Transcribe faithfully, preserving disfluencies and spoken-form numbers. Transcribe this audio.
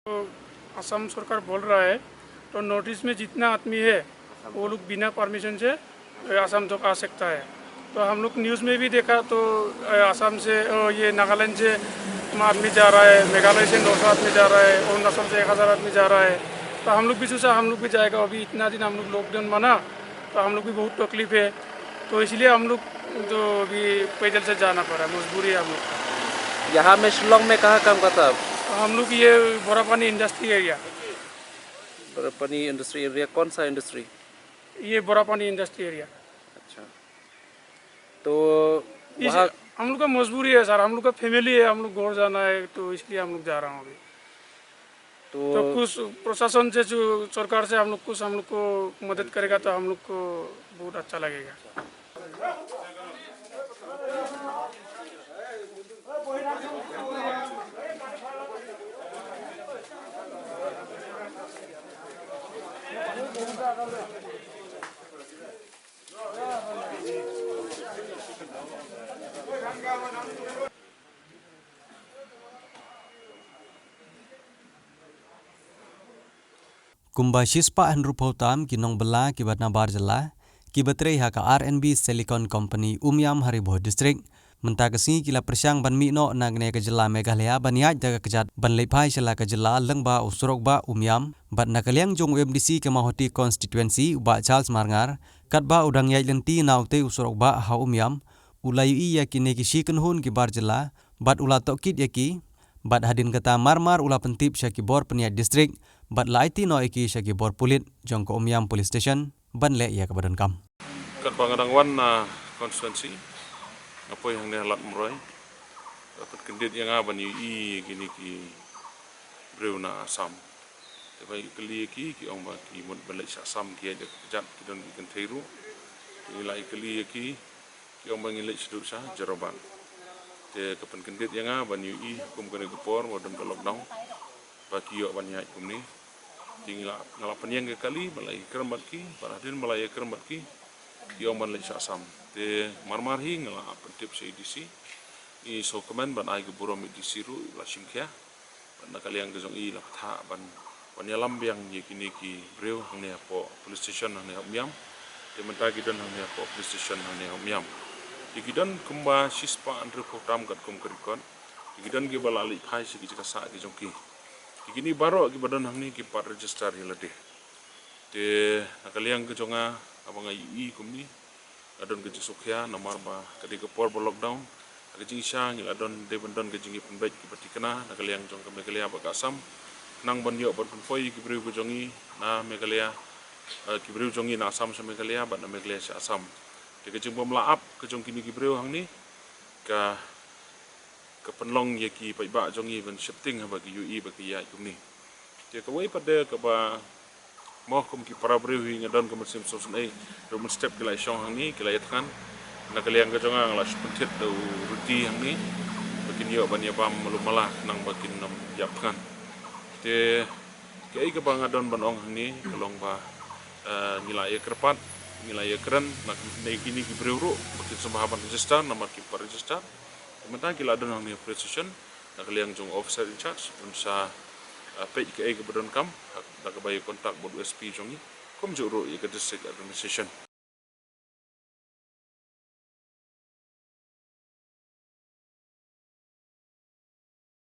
तो आसाम सरकार बोल रहा है, तो नॉर्थ ईस्ट में जितना आदमी है, वो लोग बिना परमिशन से, अ, आसाम तक आ सकता है। तो हम लोग न्यूज़ में भी देखा, तो, अ, आसाम से, अ, ये नागालैंड से आदमी जा रहा है, मेघालय से नौ सौ आदमी जा रहा है, अरुणाचल से एक हज़ार आदमी जा रहा है। तो हम लोग भी सोचा, हम लोग भी जाएगा। अभी इतना दिन हम लोग लॉकडाउन माना, तो हम लोग भी बहुत तकलीफ है, तो इसलिए हम लोग तो अभी पैदल से जाना पड़ा, मजबूरी है हम लोग। यहाँ में, शिलोंग में कहाँ काम करता है? हम लोग ये बोरापानी इंडस्ट्री एरिया। बोरापानी इंडस्ट्री एरिया, कौन सा इंडस्ट्री? ये बोरापानी इंडस्ट्री एरिया। अच्छा, तो इस, वहाँ हम लोग का मजबूरी है सर, हम लोग का फैमिली है, हम लोग घर जाना है, तो इसलिए हम लोग जा रहा हूँ अभी। तो तो कुछ प्रशासन से, जो सरकार से हम लोग, कुछ हम लोग को मदद करेगा तो हम लोग को बहुत अच्छा लगेगा। Kumba shispah hynriewphew tam ki nongbylla kiba nabar jylla kiba trei ha ka R and B Silicon Company Umiam ha Ri Bhoi District mynta ka sngi ki la pyrshang ban mih noh na kane ka jylla Meghalaya ban ïaid da ka kjat ban leit phai sha la ka jylla lyngba u surok bah Umiam. Bad na ka liang jong u M D C ka Mawhati Constituency, u Bah Charles Marngar, katba u dang ïaid lynti na utei u surok bah ha Umiam, u la ïohi ïa kine ki shi kynhun ki bar jylla bad u la tohkit ïa ki. Bad hadien kata marmar u la pyntip sha ki bor pynïaid district bad la aiti noh ïa ki sha ki bor pulit jong ka Umiam Police Station ban leh ïa kaba donkam. Katba nga dang wan na constituency, nga poi hangne ha Lad Mroi, la pynkyndit ïa nga ban ïohi ïa kine ki briew na Assam. Te ba ïa kylli ïa ki, ki ong ba ki mut ban leit sha Assam ki ïaid da ka kjat, ki don ki kynthei ruh. Te ngi la ïa kylli ïa ki, ki ong ba ngin leit shaduh sha Jorabat. Te ka pynkyndit ïa nga ban ïohi kum kane ka por ba don ka lockdown, ba ki ïoh ban ïaid kumne. Te ngi la, nga la pynïeng ka kali, ba la ïakren bad ki, ba la hadien ba la ïakren bad ki, ki ong ban leit sha Assam. Te marmar hi nga la pyntip sha A D C, i sngewkmen ban ai ka burom A D C ruh, la shim khia. Bad na ka liang ka jong i la pynthah ban, ban ïalam biang ïa kine ki briew hangne hapoh police station hangne ha Umiam. Te mynta ki don hangne hapoh police station hangne ha Umiam. Te ki don kumba shispah hynriewphew tam katkum ka record. Te ki don kiba la leit phai sha ki jaka sah ki jong ki. Te kine baroh kiba don hangne ki pat register ïa lade. Te na ka liang ka jong nga, haba nga ïohi kumne, nga don ka jingsngewkhia namar ba ka dei ka por ba lockdown. Ha ka jingshisha ngi la don, dei ban don ka jingïapynbeit kaba thikna na ka liang jong ka Meghalaya bad ka Assam, khnang ban ïoh ban pynpoi ïa ki briew ka jong ngi na Meghalaya, eh, ki briew jong ngi na Assam sha Meghalaya bad na Meghalaya sha Assam. Te ka jingbym lah ap ka jong kine ki briew hangne ka, ka pynlong ïa ki paidbah jong ngi ban sheptieng haba ki ïohi ba ki ïaid kumne. Te kawei pat de kaba mo kum ki para briew hi nga don ka mynsiem sngewsynei, ruh mynstep ki la ïashong hangne, ki la ïathngan. Na ka liang ka jong nga nga la shu pynthied da u Ruti hangne ba kin ïoh ban ïabam malu mala khnang ba kin ym ïap thngan. Te kaei kaba nga don ban ong hangne ka long ba, eh, ngi la ïakyrpad, ngi la ïakren na kine ki briew ruh ba kin sngewbha ban register namar kim pat register. Te mynta ki la don hangne ha police station na ka liang jong u officer in charge, un sa, eh, peit kaei kaba donkam da kaba ïa contact bad u S P jong ngi, kumjuh ruh ïa ka district administration.